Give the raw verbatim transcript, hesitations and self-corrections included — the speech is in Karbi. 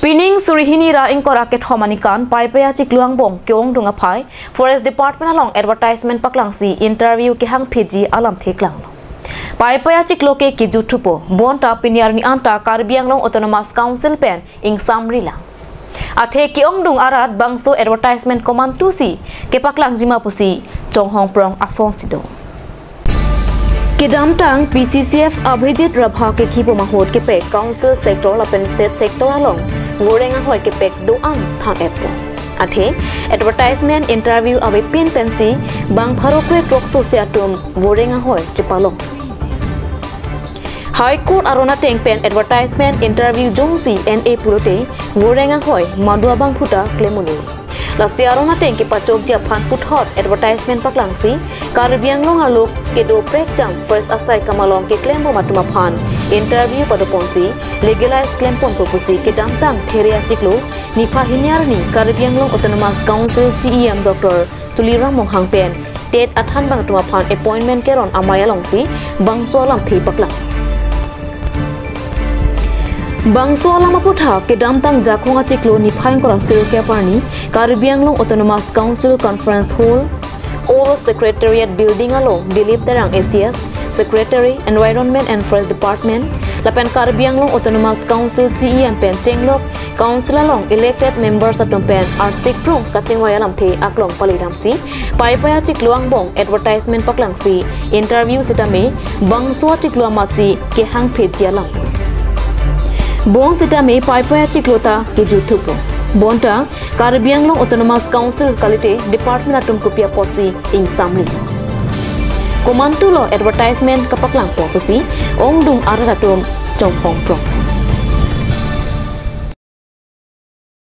Pining suri hini ra ingkoi ra kethom aningkan Paipai achiklo angbong ke-ongdung aphai Forest Department along advertisement paklangsi interview kehangphetji alamthe klanglo. Paipai achiklo ke kejut thupo, bonta pini arni anta Karbi Anglong Autonomous Council pen ingsamri lang. Athe ke-ongdung arat bangso advertisement komantusi kepaklangjima pusi chonghong prong asonsi do. Kedamtang P C C F Abhijit Rabha kekhibom ahut kepek Council Sector lapen State Sector along voreng ahoi kepek do-an than-etpo. Athe advertisement interview avepin pensi bang pharo kre throkso se atum voreng ahoi chepalong. High Court aron ateng pen advertisement interview jongsi en-e pulote voreng ahoi madu abangphuta klem un-e. Lasi aron ateng kepachokji aphan puthot advertisement paklangsi Karbi Anglong arlo kedo prekjam first asai kamalom keklembom atum aphan interview padoponsi legalize klemponpo pusi kedamtang There achiklo niphai hini arni Karbi Anglong Autonomous Council C E M Doctor Tuliram Ronghang pen TET athanbang atum aphan appointment keron amei alongsi bangso alamthe paklang. Bangso alam aputhak kedamtang Jakhong achiklo niphai ingkoi ra sirkep arni Karbi Anglong Autonomous Council Conference Hall, Old Secretariat Building along Dilip Terang A C S, Secretary, Environment and Forest Department, lapen Karbi Anglong Autonomous Council C E M pen chenglok Council along elected members atum pen arsik prong kachingvai alamthe aklong palidamsi Paipai achiklo angbong advertisement paklangsi interview sitame bangso achiklo amatsi kehangphetji alam. Bonsitame Paipai achiklo ta kejut thupo. Bonta Karbi Anglong Autonomous Council kalite department atum kopi apotsi ingsamri. Komantulo advertisement kapaklangpo pusi ongdung arat atum chonghong prong.